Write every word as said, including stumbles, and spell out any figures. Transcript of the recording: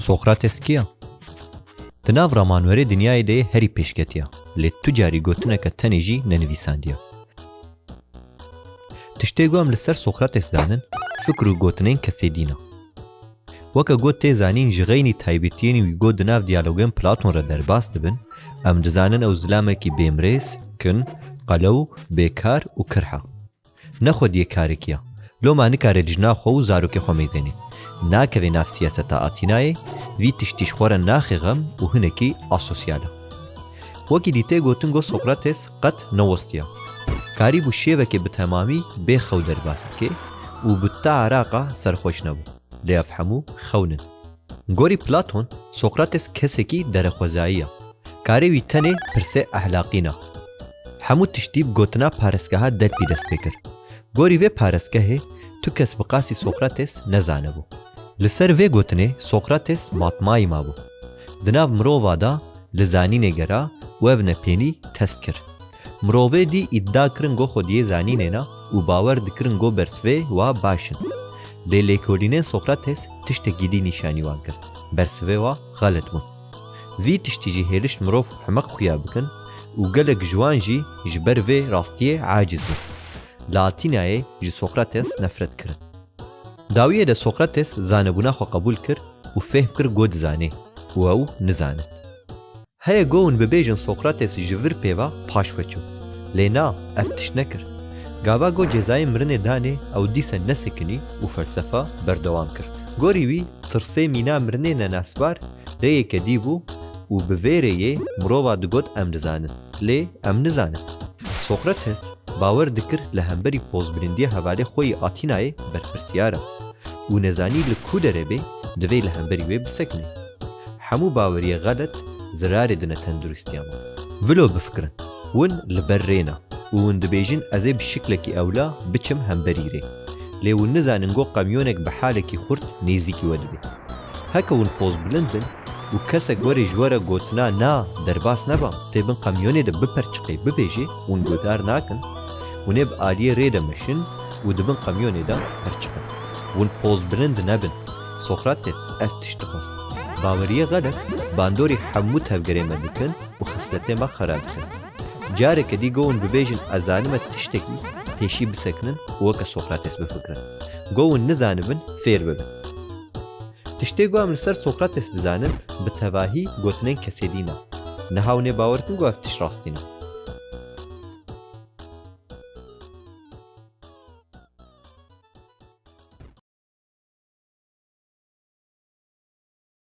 Sokrates kî ya? Di nav ramanwerê dinyayê de yê herî pêşketî ya, lê tu carî gotineke tenê jî nenivîsandiye. Tiştê ku em li ser Sokrates zanin, fikr û gotinên kesê dîn e. Weke ku tê zanîn ji xeynî taybetiyên wî ku di nav diyalogên Platon re derbas dibin, em dizanin ew zilamekî bêmirêz, kin, qelew, bêkar û kirh e. Ne xwediyê karekî ye. Loma nikare dijna xwe û zarokê xwe mêzênê. Nakeve nav siyaseta Atînayê, vî tiştî ji xwe re naxe xem û hinekî asosyal e. Wekî dî tê gotin ku Sokrates qet newestiya. Karîbû şêvekê bi temamî bê xew derbas bike û bi te araqa serxweş nebû. Lê ev hemû xewn in. Gorî Platon, Sokrates kesekî derexwezayî ye. Karê wî tenê pirsê ehlaqî ne. Hemû tiştî bi gotina parêzgeha Delpî dest pê kir. Gorî vê parêzgehê tu kes bi qasî Sokrates nezanibû. Li ser vê gotinê Sokrates matmayî mabû. Di nav mirova de li zanînê gera û ev nepênî test kir. Mirovê dî îdia kirin ku xwediyê zanînê ne û bawer dikirin ku bersivê wa baş in. Lê lêkolînên Sokrates tiştekî dî nîşanî wan kir. Bersivê wa xelet bûn. Vî tiştî jî hêliş mirov himeq xuya bikin û gelek ji wan jî ji ber vê rastiyê aciz bûn. Li Atînayê ji Sokrates nefret kirin. Dawiyê de Sokrates zanebûna xwe qebûl kir û fêhm kir ku dizane û ew nizane. Heye ku hûn bibêjin Sokrates ji vir pê ve paş ve çû. Lê na, ev tişt nekir. Gava ku cezayê mirinê danê, ew dîse nesekinî û felsefa berdewam kir. Gorî wî, tirsê mîna mirinê nenasbar rêyeke dî bû û bi vê rêyê mirova digot em dizanin. Lê em nizanin. Sokrates bawer dikir li hemberî pozbilindiya hevalê xwe yê Atînayê berpirsiyar e û nezanî li ku derê bê divê li hemberî wê bisekine. Hemû baweriye xelet zirarê dine tenduristiya me. Vilo bifikirin, hûn li ber rê ne û hûn dibêjin ez ê bi şiklekî ewla biçim hemberî rê. Lê hûn nizanin ku qemyonek bi halekî xurt nêzîkî we dibe. Heke hûn pozbilind bin û kesek werê ji we re gotina na derbas neba, tê bin qemyonê de biperçiqê, bibêjê hûn guhdar nakin, hûn ê bi aliyê rê de meşin û di bin qemyonê de perçiqin. Hûn pozbilind nebin. Sokrates ev tişt dixwest. Baweriyê xelet bandorî hemû tevgerê me dikin û xisletê me xera dikin. Careke dî ku hûn bibêjin ez zanime tiştekî, pêşî bisekinin û weke Sokrates bifikirin. Ku hûn nizanibin, fêr bibin. Tiştê ku em li ser Sokrates dizanin, bi tevahî gotinên kesê dî ne. Niha hûn ê bawer bikin ku ev tişt rastî ne.